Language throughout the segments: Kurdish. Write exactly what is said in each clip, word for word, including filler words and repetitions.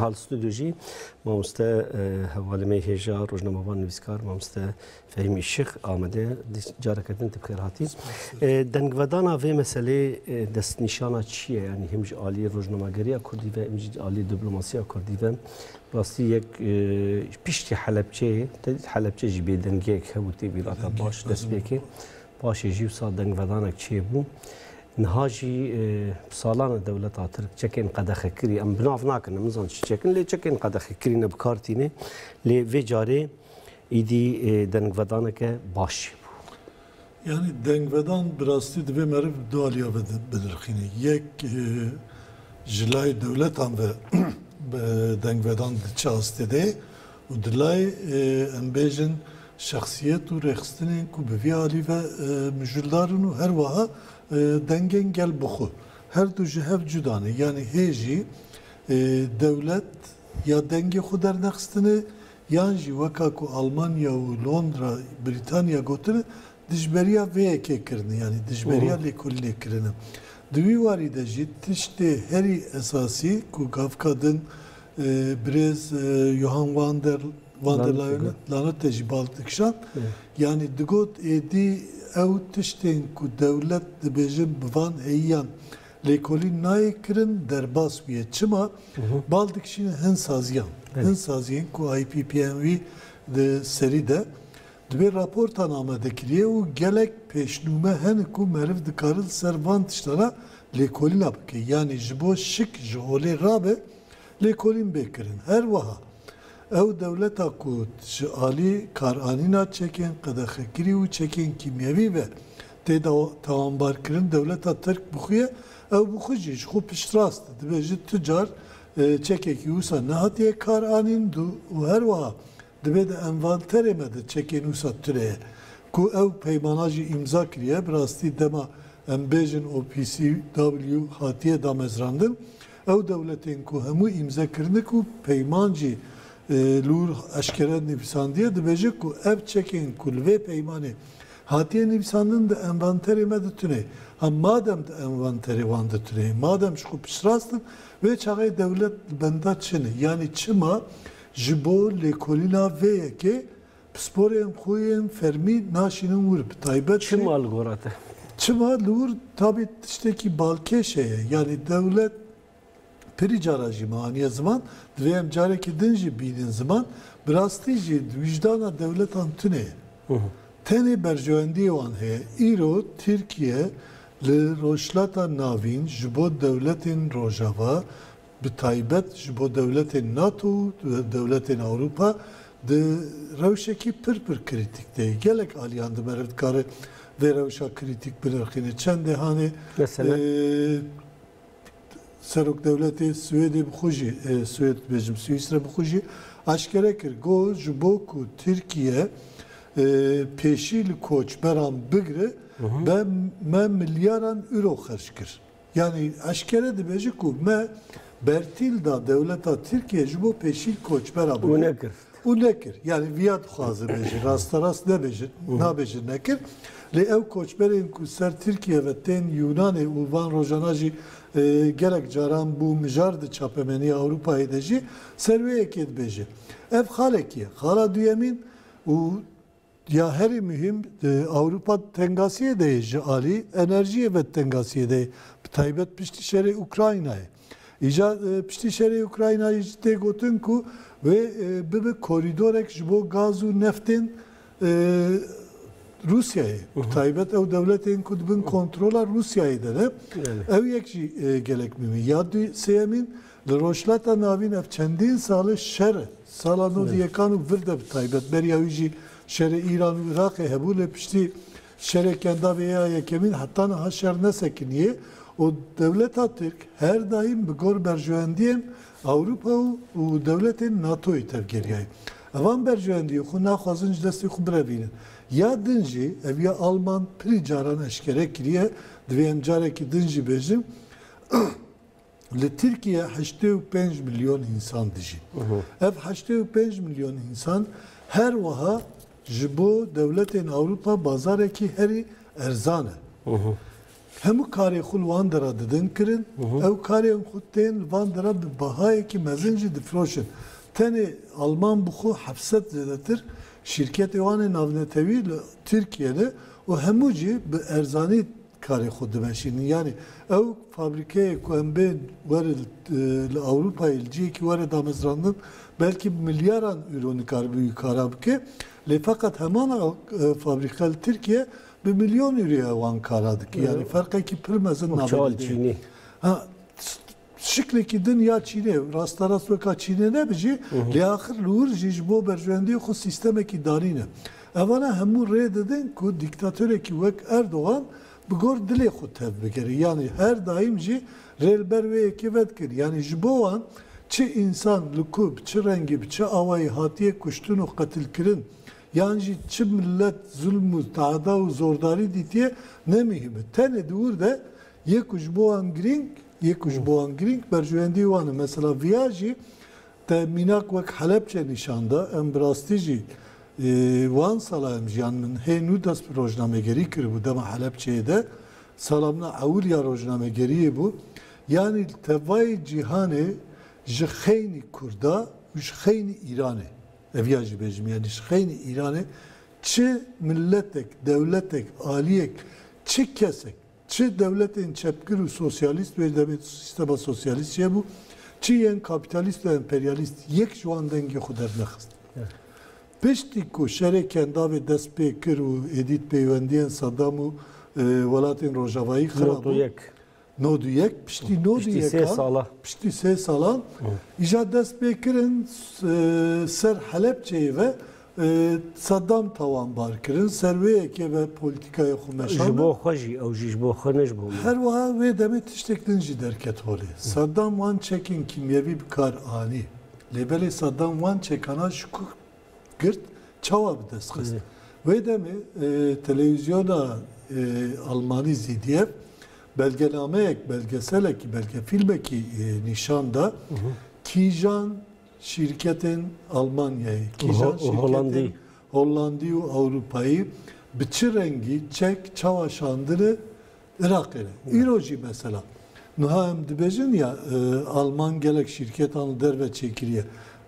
Hal stûdyo jî mamoste, e, hevalê me hêja, rojnamevan, nivîskar, mamoste Fehîm Îşiq amade. Dîs-, careke din tu bi xêr hatî. E, dengvedana vê meselê, e, destnîşana çi ye? Yanî him ji aliyê rojnamegeriya kurdî ve, him jî aliyê diplomasiya kurdî ve. Rastî yek, e, piştî Helepçeyê, te Helepçe jî bêdengiyek hebû tê vîrata baş dest pê kê. Paşê jî wisa dengvedanek çêbû. Niha jî, e, bi salan e dewleta Tirk çekên qedexekirî, em bi nav nakin, em nizanin çi çekin, lê çekên qedexekirî ne bi kar tîne. Lê vê carê îdî, e, dengvedaneke baş çêbû. Yanî dengvedan bi rastî divê meriv bi du aliya ve di-, binirxîne. Yek, e, ji layê dewletan ve bi dengvedan diçe astê de û di layê, e, em bêjin şexsiyet û rêxistinên ku bi vî alî ve, e, mijûldar in û her wiha, e, dengên gel bi xwe. Her du ji hev cuda ne. Yanî hê jî, e, dewlet ya dengê xwe dernexistine, yan jî weka ku Almanya û Londra, Brîtanya gotine, dijberiya vê yekê kirine, yanî dijberiya Hı hı. lêkolînê kirine. Di wî warî de jî tiştê herî esasî ku gavka din, e, birêz, e, Johann van der, van der Van Leyen, Leyen. Lanotte jî bal dikişand, Evet. yanî digot êdî ew tiştên ku dewlet dibêjin bi van heyiyan lêkolîn nayê kirin, derbas bûye. Çima? Hı hı. Bal dikişîne hin saziyan. Evet. Hin saziyên ku I P P N wî di serî de dibê raportan amade kiriye û gelek pêşnûme hene ku meriv dikare li ser van tiştana lêkolîna bike. Yanî ji bo şik ji holê rabe, lêkolîn bê kirin. Her wiha ew dewleta ku ji alî karanîna çekên qedexekirî û çekên kîmyewî ve tê da tawanbarkirin, dewleta Tirk bi xwe ye, ew bi xwe jî ji xwe piştrast e. Dibêje tu car, e, çekekî wisa nehatiye karanîn du û her wiha dibê di envanterê me de çekên wisa tune ye. Ku ew peymana jî îmza kiriye, bi rastî dema em bêjin O P C W hatiye damezrandin, ew dewletên ku hemû îmze kirine ku peyman jî, e, li wir eşkere nivîsandiye, dibêje ku ev çekên ku li vê peymanê hatiye nivîsandin di envanterê me de tune. Ha madem di envanterê wan de tune, madem ji xwe piştrast in, wê çaxê dewlet li benda çi ne? Yanî çima ji bo lêkolîna vê yekê pisporên xwe yên fermî naşînin wir, bi taybet jî Çima li gora te? Çima li wir tabî tiştekî balkêş heye. Yanî dewlet pirî cara jî me aniye ziman, divê em carekî din jî bînin ziman, bi rastî jî wijdana dewletan tune ye. Hı hı. Tenê berjewendiyê wan heye. Îro Tirkiye li Rojhilata Navîn ji bo dewletên Rojava, bi taybet ji bo dewletên NATO û dewletên Ewropa di rewşekî pir pir krîtîk de ye. Gelek aliyan di meriv dikare vê rewşa krîtîk binirxîne. Çendê hanê, Mesela? e, Serokdewletê Swêdê bi xwe jî, e, Swêd dibêjim, Swîsre bi xwe jî eşkere kir. Got, ji bo ku Tirkiye, e, pêşî li koçberan bigire, Hı hı. be me milyaran euro xerc kir. Yanî eşkere dibêje ku me bertîl da dewleta Tirkiye ji bo pêşî koçbera Û bigire. nekir. Û nekir. Yanî viya dixwaze bêje. Rasterast nebêje, Hı. nabêje nekir. Lê ew koçberên ku ser Tirkiye ve tên Yûnanê û van rojana jî, e, gelek caran bû mijar di çapemeniya Ewropayê de jî ser wê yekê dibêje. Ev xalekî ye. Xala duyemîn û Ya herî muhîm, e, Ewropa tengasiyê de ye ji alî enerjiyê ve tengasiyê de ye. Bi taybet piştî şerê Ukraynayê. Îca, e, piştî şerê Ukraynayê jî tê gotin ku wê, e, bibe korîdorek ji bo gaz û neftên, e, Rûsyayê. Hı hı. Bi taybet ew dewletên ku di bin kontrola Rûsyayê de ne. Yani. Ew yek jî, e, gelek muhîm e. Ya du sêyemîn, Li Rojhilata Navîn ev çendîn sal e şer e. Sala nod û yekan û vir de bi taybet. Beriya wî jî şerê Îran û Iraqê hebû, lê piştî şerê Kendavê ya yekemîn heta niha şer nesekiniye û dewleta Tirk her daîm bi gor berjewendiyên Ewropa û, û dewletên NATOyê tevgeriyaye. Evan berjewendiyê xwe naxwazin ji destê xwe birevînin. Ya din jî, ev ya Alman pirî caran eşkere kiriye, divê em carekî din jî bêjin, Li Tirkiye heştê û pênc milyon însan dijîn. Hı hı. Ev heştê û pênc milyon însan her wiha ji bo dewletên Ewropa bazarekî herî erzan e. Hı hı. Hemû karê xwe li wan dera didin kirin. Ew karên xwe tên li van dera bi bahayekî mezin jî difiroşin. Tenê Alman bi xwe heft sed zêdetir şîrketê wan ê navnetewî li Tirkiye de û hemû jî bi erzanî karê xwe dimeşînin. Yanî ew fabrîkeyê ku em bên were li, li Ewropayê li cihekî were damezrandin, belkî bi milyaran euro nikaribe wî kara bike. Lê feqet heman, e, fabrîke li Tirkiye bi milyon euroya wan kara dike. Yanî ferqekî pir mezin navê çawa li Çînê? Ha, şiklekî din ya Çînê, rasterast weka Çînê nebe jî, lê axir li wir jî ji bo berjewendiyê xwe sîstemekî danîne. Evana hemû rê didin ku dîktatorekî wek Erdogan bi gor dilê xwe tev bigere. Yanî her daîm jî rê li ber wê yekê vedikin. Yanî ji bo wan çi însan li ku, bi çi rengî, bi çi awayî hatiye kuştin û qetilkirin, yan jî çi milet zulm û teada û zordarî dîtiye, ne muhîm e. Tenê di wir de yê ku ji bo wan girîng, yê ku ji bo wan girîng, berjewendî wan e. Mesela viya jî te mînak wek Helebçe nîşan da, em bi rastî jî, e, wan sala em jiyan, min hê nû dest bi rojnamegerî kiribû dema Helebçeyê de, sala min a ewil ya rojnamegeriyê bû. Yanî tevayê cîhanê ji xeynî Kurda û ji xeynî Îranê, ev ya jî bêjim, yanî ji xeynî Îranê çi miletek, dewletek, aliyek, çi kesek, çi dewletên çepgir û sosyalîst wê demê sîstema sosyalîst çêbû, çi yên kapîtalîst û emperyalîst, yek ji wan dengê xwe dernexist. Evet. Piştî ku şerê Kendavê dest pê kir û êdî peywendiyên Saddam û, e, welatên Rojavayî xira bû. Nod û yek. Nod û yek, piştî nod û yek, piştî sê salan, piştî sê salan, îja dest pê kirin, e, ser Helebçeyê ve, e, Saddam tawanbar kirin, ser wê yekê ve polîtîkaya xwe meşandin. Ji bo xwe jî, ew jî ji bo xwe, ne ji bo min. Her wiha wê demê tiştek din jî derket holê. Saddam wan çekên kîmyevî bi kar anî. Lê belê Saddam wan çekana ji ku girt, çawa bi dest xist? Wê demê, e, televîzyona, e, Almanî Z D F belgenameyek, belgeselekî, belgefîlmekî, e, nîşan da. Kîjan şîrketên Almanyayê, kîjan şîrketên Hollandî û Ewropayî bi çi rengî çek çawa şandine Iraqê de. Îro jî mesela, niha em dibêjin ya, e, Alman gelek şîrketan li derve çêkiriye.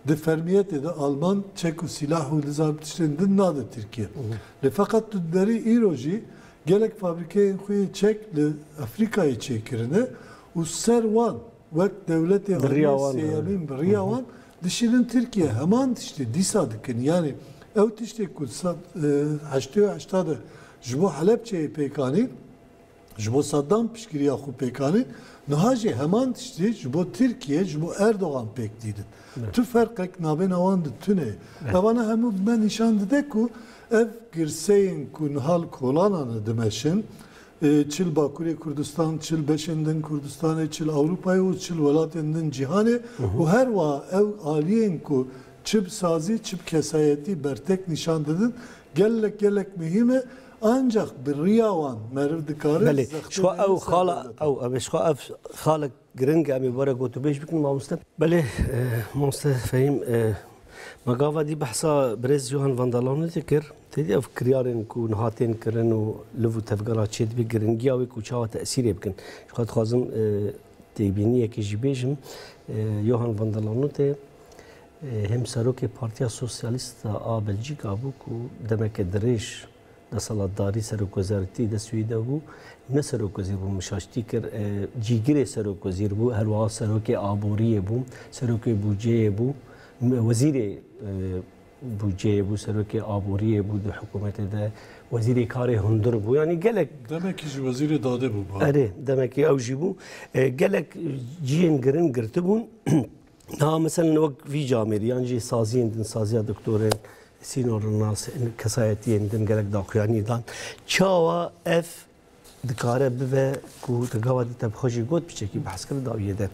Di fermiyetê de Alman çek û sîlah û nizam tiştên din nade Tirkiye. Lê feqet tu diderî îro jî gelek fabrîkeyên xwe yê çek li Efrîkayê çêkirine û ser wan wek dewletê aliyê sêyemîn bi riya wan dişînin Tirkiye. Heman tiştê dîsa dikin. Yanî ew tiştê ku sed, e, heştê û heşta de ji bo Helebçeyê pêk anîn, ji bo Saddam piştgiriya xwe pêk anîn, niha jî heman tiştî ji bo Tirkiye, ji bo Erdogan pêk dînin. Evet. Tu ferqek navêna wan de tune ye. Evet. Evana hemû bi me nîşan dide ku ev girseyên ku niha li kolanan e dimeşin, e, çi li Bakurê Kurdistan, çi li beşên din Kurdistanê, çi li Ewropayê û çi li welatên din cîhanê û her wiha ev aliyên ku çi bi sazî, çi bi kesayetî bertek nîşan didin, gelek, gelek muhîm e. Ancak bi riya wan meriv dikare Belê, zextê ji xwe ew xala, ew, ev, ji xwe ev xalek giring e, em ê were gotûbêj bikin, mamoste. Belê, e, mamoste Fehîm, e, me gava dî behsa birêz Johan van der Lanotê kir. Têdî ev kiryarên ku niha tên kirin û liv û tevgera çêdibî, giringiya wê ku çawa tesîrê bikin. Ji xwe dixwazim, e, têbîniyekê jî bêjim. E, Johan van der Lanotê, e, hem serokê Partiya Sosyalîst a Belcîka bû ku demeke dirêj deselatdarî, serokwezarîtî dest wî de bû. Ne serokwezîr bû, min şaştî kir, e, cîgirê serokwezîr bû, her wiha serokê aboriyê bû, serokê bûceyê bû, wezîrê, e, bûceyê bû, serokê aboriyê bû di hikûmetê de, wezîrê karê hundir bû. Yanî gelek Demekî jî wezîrê dadê bû, ba. Erê, demekî ew jî bû. E, gelek cihên girin girtibûn. Niha meselen wek vî camêrî yan jî saziyên din, saziya doktorên sînornas, kesayetiyên din gelek daxuyanî dan. Çawa ev dikare bibe ku te gava dî te bi xwe jî got piçekî behs kir dawiyê de.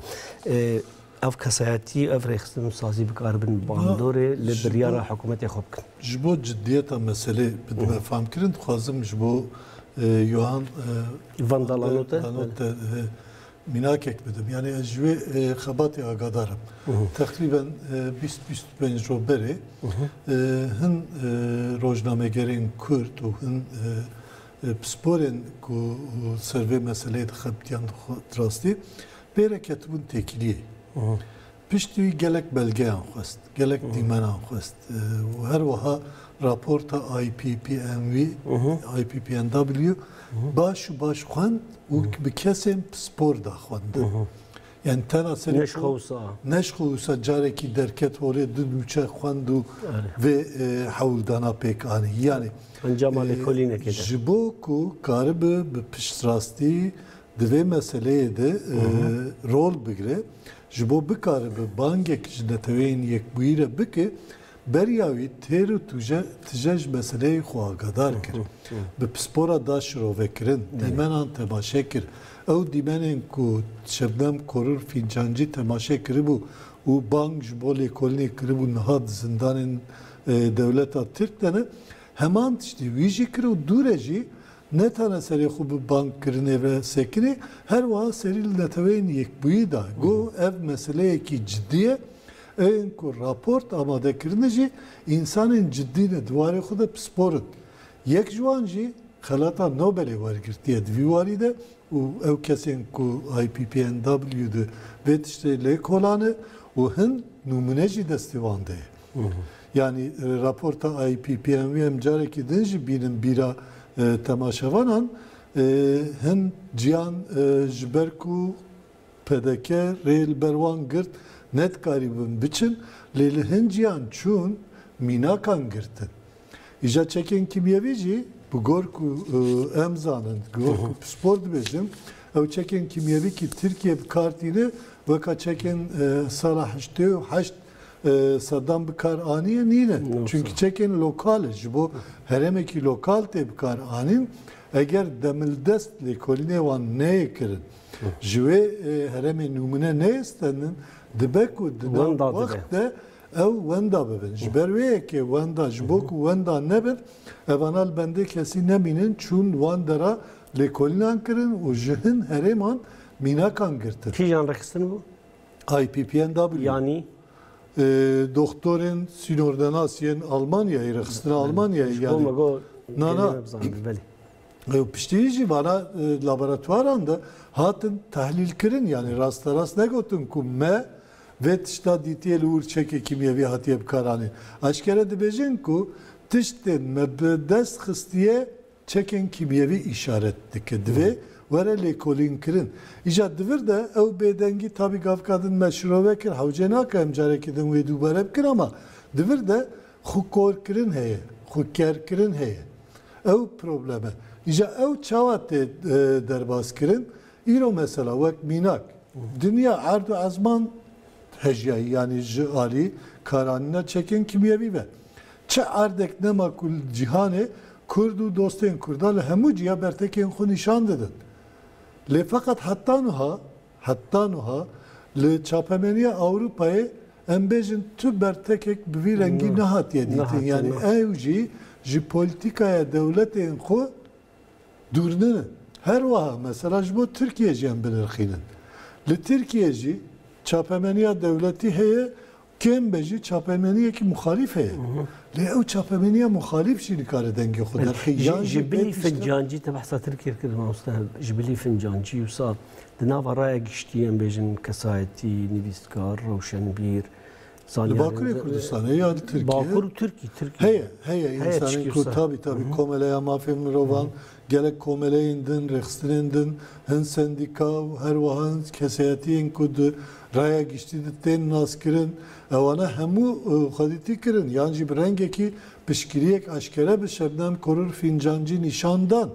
E, ev kesayetî, ev rêxistin û sazî bikaribin bandorê li biryara hikûmetê xwe bikin. Ji bo ciddiyeta meselê bidime famkirin, dixwazim ji bo, e, Johan, e, Van der Lanote, Lanote, e, mînakek bidim. Yanî ez ji wê, e, xebatê agadar im. Teqrîben, e, bîst bîst û pênc roj berê, e, hin, e, rojnamegerên Kurd û hin, e, E, pisporên ku ser vê meseleyê dixebitiyan, di xwe, di rastî pê re ketibûn têkiliyê. Piştî wî gelek belgeyan xwest, gelek dîmenan xwest. E, û her wiha raporta I P P N V, I P P N W baş û baş xwend û bi kesên pispor da xwendin. Yani tena serê Ne ji xwe wisa. Ne ji xwe wisa carekî derket holê, du nûçe xwend û vê, e, hewldana pêk anî. Yani, Encama e, lêkolînekê de. Ji bo ku karibe bi piştrastî di vê meseleyê de, e, rol bigire, ji bo bikaribe bangek ji Neteweyên Yekbûyî re bike, beriya wî têr û tuje, tije ji meseleyê xwe agadar kir. Bi pispora da şirovekirin, dîmenan temaşe kir. Ew dîmenên ku Şebnem Korur Fîncancî temaşe kiribû û bang ji bo lêkolînê kiribû, niha di zindanên, e, dewleta Tirk de ne, heman tiştî wî jî kir û dû re jî ne tene serê xwe bi bang kirinê ve sekinê, her wiha serî li Neteweyên Yekbûyî da. Got, ev meseleyekî cidî ye. Ên ku raport amade kirine jî însanên cidî ne, di warê xwe de pispor in. Yek ji wan jî xelata Nobelê wergirtiye di vî warî de û ew kesên ku I P P N W di vê tiştê lê kolane û hin nûmûne jî destê wan de ye. Yani, e, raporta I P P N W em carekî din jî bînin bîra, e, temaşevanan, e, hin ciyan, e, ji ber ku P D K rê li ber wan girt, nedikarîbin biçin, lê li hin ciyan çûn, mînakan girtin. Îja çekên kîmyevî jî, bi gor ku, e, em zanin, bi gor ku pispor dibêjin, ew çekên kîmyevî ki Tirkiye bi kar tîne, weka çekên, e, sala heştê û heşt, e, Saddam bi kar aniye nîne. Yoksa. Çünkü çekên lokal e, ji bo herêmekî lokal tê bi kar anîn, eger demildest lêkolînê wan neyê kirin, ji wê, e, herêmê nûmûne neyê stendin, dibe ku di nav Wenda dibe. Wext de ew wenda bibin. Ji ber wê yekê wenda, ji bo ku wenda nebin, evana li bendê kesî nemînin, çûn wan dera lêkolînan kirin û ji hin herêman mînakan girtin. Kîjan rêxistin bû? I P P N W. Yanî? E, doktorên sînordenasiyên Almanyayê, rêxistina Almanyayê, ji bo yani. Me got, Na, na. Belê. E, piştî jî vana, e, laboratuvaran de hatin tehlîl kirin, yani rasterast negotin ku me vê tişta dîtiye li wir çekê kîmyevî hatiye bikaranîn. Eşkere dibêjin ku tiştên me bi dest xistiye çekên kîmyevî îşaret dike. Divê were lêkolînkirin. Îja di vir de ew bêdengî tabî gavka din me şirove kir. Hewce nake em carekî din wê dubare bikin ama di vir de xwekorkirin heye, xwekerkirin heye. Ew problem e. Îja ew çawa tê, e, derbas kirin? Îro mesela wek mînak, dinya erd û ezman hejiyayî, yanî ji alî karanîna çekên kîmyevî ve. Çi erdek nema ku li cîhanê Kurd û dostên Kurda li hemû ciya bertekên xwe nîşan didin. Lê feqet heta niha, heta niha li çapemeniya Ewropayê em bêjin tu bertekek bi vî rengî Ne. nehatiye dîtin. Nehatiye, Yani ne. ew jî ji polîtîkaya dewletên xwe dûr nînin. Her wiha mesela ji bo Tirkiye jî em binirxînin. Li Tirkiye jî çapemeniya dewletî heye, kêm be jî çapemeniyekî muxalîf heye. Lê ew çapemeniya muxalîf jî nikare dengê xwe derxî. Ji, yan jî ji bilî pêk işte fincancî, te behsa Tirkiye kir, mamoste, ji bilî fincancî wisa di nava raya giştî, em bêjin kesayetî, nivîskar, rewşenbîr, Li Bakurê Kurdistanê ya li Tirkiye? Bakur û Tirkî, Tirkî. Heye, heye, Heye, insanên tişkî ku wisa. Tabî, tabî, Hı hı. Komeleya Mafên Mirovan, Hı hı. gelek komeleyên din, rêxistinên din, hin sendîka û her wiha hin kesayetiyên ku di raya giştî de tên naskirin, ewana hemû, e, xwedîtî kirin, yan jî bi rengekî piştgiriyek eşkere bi Şebnem Korur Fîncancî nîşan dan.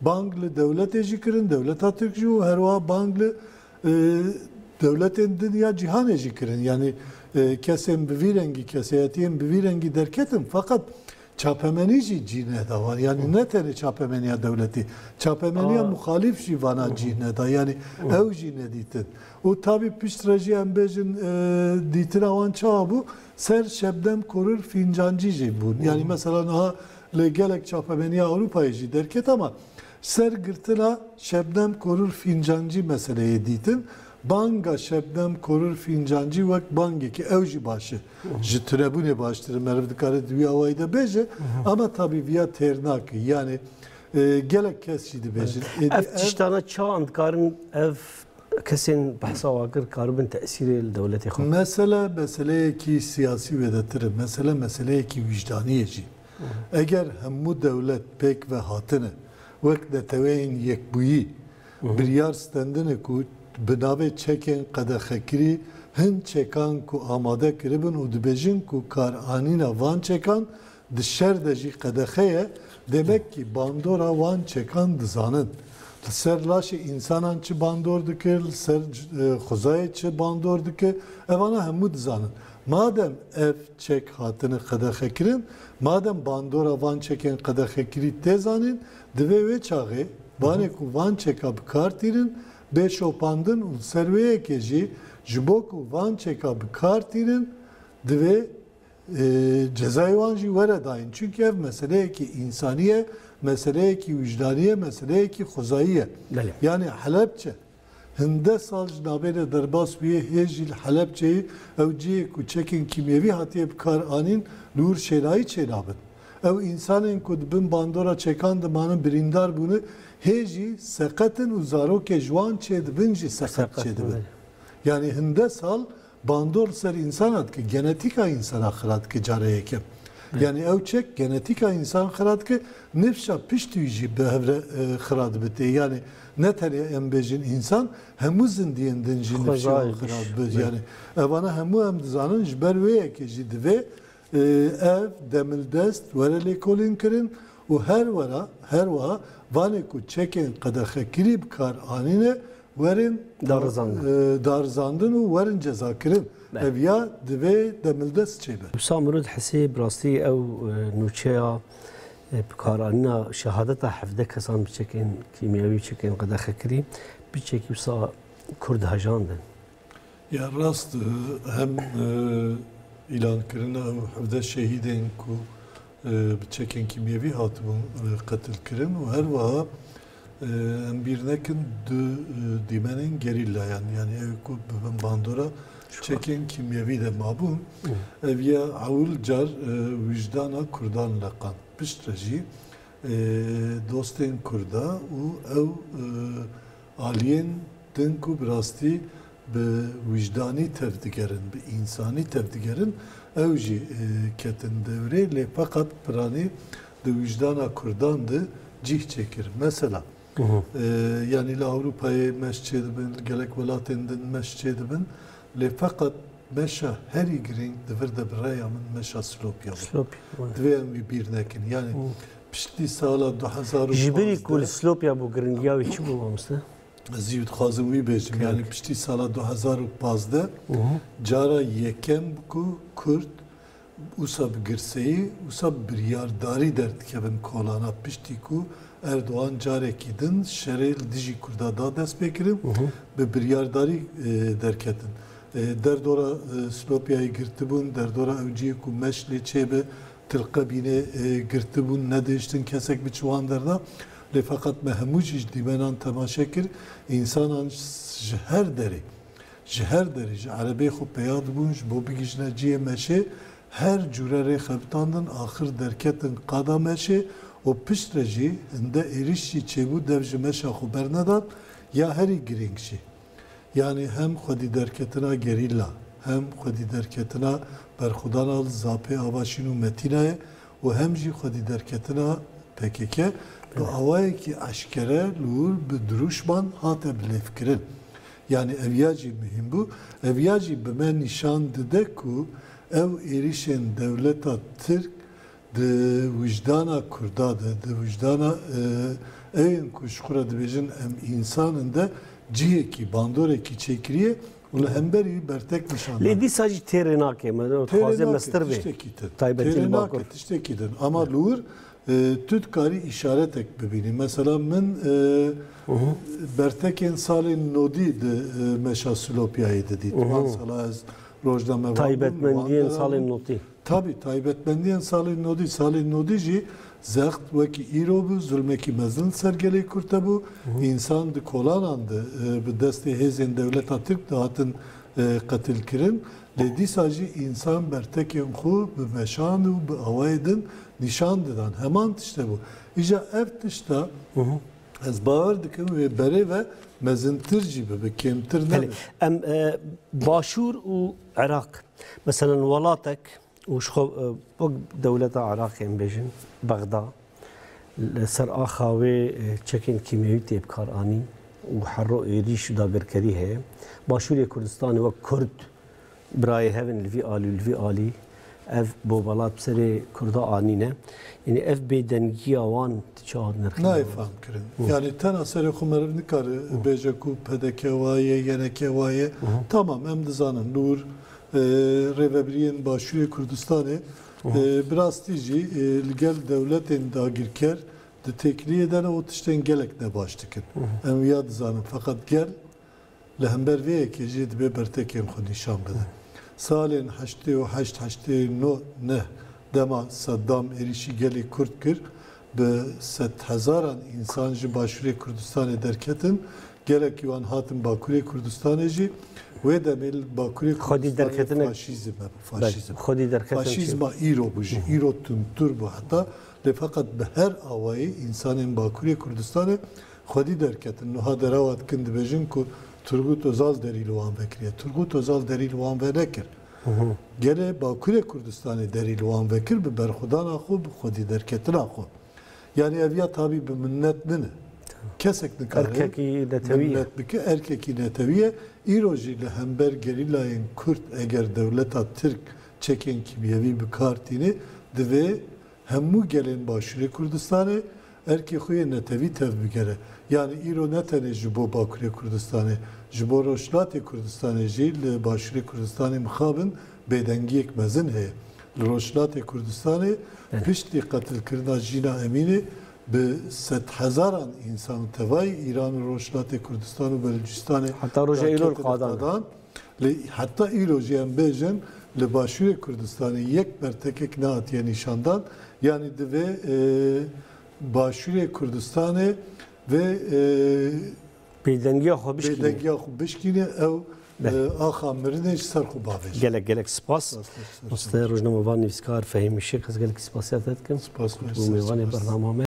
Bang li dewletê jî kirin, dewleta Tirk jî û her wiha bang li, e, dewletên din ya cîhanê jî kirin. Yanî, e, kesên bi vî rengî, kesayetiyên bi vî rengî derketin, feqet çapemenî jî cî neda wan. Yanî ne tenê çapemeniya dewletî, çapemeniya Aa. muxalîf jî vana cî neda. Yanî ew jî nedîtin. Û tabî piştre jî em bêjin, e, dîtina wan çawa bû? Ser Şebnem Korur Fîncancî jî bûn. Yanî mesela niha li gelek çapemeniya Ewropayê jî derket ama ser girtina Şebnem Korur Fîncancî meseleyê dîtin. Banga Şebnem Korur Fîncancî wek bangekî ew jî baş e. Ji tunebûnê baştir e, meriv dikare di wî awayî de bêje, ama tabî viya têr nake. Yanî E, gelek kes jî dibêjin. Êdî Ev ev tiştana çawan dikarin ev kesên behsa wan kir karibin tesîrê li dewletê xwe? Mesele meseleyekî siyasî wêdetir e. Mesele meseleyekî wijdanî ye jî. Eger hemû dewlet pêk ve hatine, wek Neteweyên Yekbûyî, biryar stendine ku bi navê çekên qedexekirî hin çekan ku amade kiribin û dibêjin ku karanîna van çekan di şer de jî qedexe ye, demek kî bandora wan çekan dizanin. Li ser laşê însanan çi bandor dike, li ser, e, xwezayê çi bandor dike, evana hemû dizanin. Madem ev çek hatine qedexekirin, madem bandora van çekên qedexekirî tê zanîn, divê wê çaxê vanê ku van çeka bi kar tînin, bê şopandin û li ser wê yekê jî ji bo ku van çeka bi kar tînin, divê e, cezayê wan jî were dayîn. Çimkî ev meseleyekî însanî ye, meseleyekî wijdanî ye, meseleyekî xwezayî ye. Belê. Yanî Helebçe hinde sal ji navê de derbas bûye, hê jî li Helebçeyê ew cihê ku çekên kîmyevî hatiye bi kar anîn, li wir şênayî çênabin. Ew însanên ku di bin bandora çekan de manin birîndar bûne, hê jî seqet in û zarokê ji wan çêdibin jî seqet Seqet, çêdibin. Belê. Yanî hinde sal bandor li ser însana dike, genetîka însana xira dike cara yekem. Belê. Yanî ew çek genetîka însan xira dike, nifşa piştî wî jî bi hev re, e, xira dibe tê. Yanî ne tenê em bêjin însan, hemû zindiyên din jî nifşa wan xira dibe. Belê. Yanî evana hemû em dizanin, ji ber wê yekê jî divê, e, ev demildest were lêkolîn kirin û her wera, her wiha vanê ku çekên qedexekirî bi kar anîne, werin darizandin, e, darizandin û werin cezakirin. Belê. Ev ya divê demildest çêbe. Wisa mirov dihesê bi rastî ew, e, nûçeya, e, bikaranîna şehadeta hevdeh kesan bi çekên kîmyewî, çekên qedexekirî, piçekî wisa Kurd hejandin. Ya rast, e, hem, e, îlankirina ew hevdeh şehîdên ku e, bi çekên kîmyevî hatibûn, e, qetilkirin û her wiha, e, em bîr nekin du, e, dîmenên gerîlayan, yanî ew ku bi bin bandora çekên kîmyevî de mabûn. Hı. Ev ya ewil car, e, wijdana Kurdan leqand. Piştre jî, e, dostên Kurda û ew, e, aliyên din ku bi rastî bi wijdanî tevdigerin, bi însanî tevdigerin, ew jî, e, ketin dewrê, lê feqet piranî di wijdana Kurdan de cih çêkir. Mesela, Hı hı. e, yanî li Ewropayê meş çêdibin, li gelek welatên din meş çêdibin, lê feqet meşa herî girîng di vir de bi rêya min meşa Silopya bû. Silopya, evet. Divê em wî bîr nekin. Yanî Hı. piştî sala du hezar û pazdeh. Ji birî ku li Silopya bû, giringiya wî çi bû, mamoste? Ez jî dixwazim wî bêjim. Kek. Yanî piştî sala du hezar û pazdeh, Hı hı. cara yekem bû ku Kurd wisa bi girseyî, wisa bi biryardarî derdikevin kolana, piştî ku Erdogan carekî din şerê li dijî Kurda da destpêkirin, Hı hı. bi biryardarî, e, derketin. E, derdora, e, Silopyayê girtibûn, derdora ew cihê ku meş lê çêbe, tilqebînê, e, girtibûn, nedihiştin kesek bi çiwan derda. Lê feqet me hemû jî ji dîmenan temaşe kir, însanan ji her derê, ji her derê, ji erebê xwe peya dibûn, ji bo bigihîjine cihê meşê, her cûre rê xebitandin, axir derketin qada meşê û piştre jî hinde êrîş jî çêbû, dev ji meşa xwe bernedan, ya herî girîng jî. Yanî hem xwedî derketina gerîla, hem xwedî derketina berxwedana li Zapê Avaşîn û Metînayê û hem jî xwedî derketina P K K bi awayekî eşkere li wir bi dirûşman hate bilêvkirin. Yanî ev ya jî muhîm bû. Ev ya jî bi me nîşan dide ku ew êrîşên dewleta Tirk di wijdana Kurda de, di wijdana, e, ewên ku ji xwe re dibêjin em însan in de cihekî, bandorekî çêkiriye û li hemberî wî bertek nîşan dane. Lê dîsa jî têrê nake, me Têrê dixwaze nake, mestir bê. Tiştekî din. Taybetî Têrê li nake, Bakur. Tiştekî din. Ama li wir, e, tu dikarî îşaretek bibînî. Mesela min, e, Hı hı. bertekên salên nodî di, e, meşa Silopyayê de dît. Hı hı. Wan sala ez rojnamevan bûm, Taybetmendiyên wan salên deran notî. Tabî, taybetmendiyên salên nodî, salên nodî jî zext wekî îro bû, zulmekî mezin ser gelê Kurd hebû. Hı hı. Însan di kolanan de, e, bi destê hêzên dewleta Tirk dihatin, e, qetilkirin. Lê dîsa jî însan bertekên xwe bi meşan û bi awayê din nîşan didan. Heman tişt hebû. Îja ev tişta ez bawer dikim wê berê ve mezintir jî bibe, kêmtir Belê. nebe. Em, e, Başûr û Iraq, meselen, welatek û ji xwe, e, wek dewleta Iraqê em bêjin, Bexda, li ser axa wê, e, çekên kîmyewî tê bi kar anîn û herro êrîş û dagirkerî heye. Başûrê Kurdistanê wek Kurd, birayê hev in li vî alî û li vî alî, ev bombelat bi serê Kurda anîne. Yanî ev bêdengiya wan tu çawa dinirxîne? Nayê fam kirin. Hı. Yanî tena serê xwe meriv nikare Hı. bêje ku P D K wa ye, Y N K wa ye. Hı hı. Tamam, em dizanin li wir, e, rêvebiriyên Başûrê Kurdistanê, Hı hı. e, bi rastî jî, e, li gel dewletên dagirker di têkiliyê de ne û tiştên gelek ne baş dikin. Hı hı. Em wiya dizanin. Feqet gel li hember vê yekê jî divê bertekên xwe nîşan bide. Salên heştê û heşt heştê neh dema Seddam êrîşî gelê Kurd kir, bi sedhezaran însan ji Başûrê Kurdistanê derketin. Gelekî wan hatin Bakurê Kurdistanê jî. Wê demê li Bakurê Xwedî Kurdistanê derketine faşîzm hebû, Belê, faşîzm. xwedî derketin Faşîzma çi? îro bû jî. Hı hı. Îro tundtir bû heta. Lê feqet bi her awayî însanên Bakurê Kurdistanê xwedî derketin. Niha derewa dikin dibêjin ku Turgut Özal derî li wan vekiriye. Turgut Özal derî li wan venekir. Hı hı. Gelê Bakurê Kurdistanê derî li wan vekir bi berxwedana xwe, bi xwedî derketina xwe. Yanî ev ya tabî bi minnet nine. Kesek nikare Erkekî netewî ye. minnet bike, erkekî netewî ye. Îro jî li hember gerîlayên Kurd eger dewleta Tirk çekên kîmyewî bi kar tîne, divê hemû gelên Başûrê Kurdistanê erkê xwe yê netewî tevbigere. Yanî îro ne tenê ji bo Bakurê Kurdistanê, ji bo Rojhilatê Kurdistanê jî li Başûrê Kurdistanê mixabin bêdengiyek mezin heye. Li Rojhilatê Kurdistanê Belê. piştî qetilkirina Jîna Emînê bi sedhezaran însan û tevayî Îran û Rojhilatê Kurdistan û Belûcistanê Heta roja îro li raketin qadan e. qadan. Lê heta îro jî em bêjin, li Başûrê Kurdistanê yek bertekek nehatiye nîşandan. Yanî divê, e, Başûrê Kurdistanê vê, e, Bêdengiya xwe bişkîne. bêdengiya xwe bişkîne, ew, Be. e, axa mirinê ji ser xwe bavêje. Gelek, gelek spas. Spas, spas, spas. Mamoste rojnamevan, nivîskar Fehîm Işık, ez gelek spasiya te dikim. Spas, Ku spas, mêvanê spas. bernama me.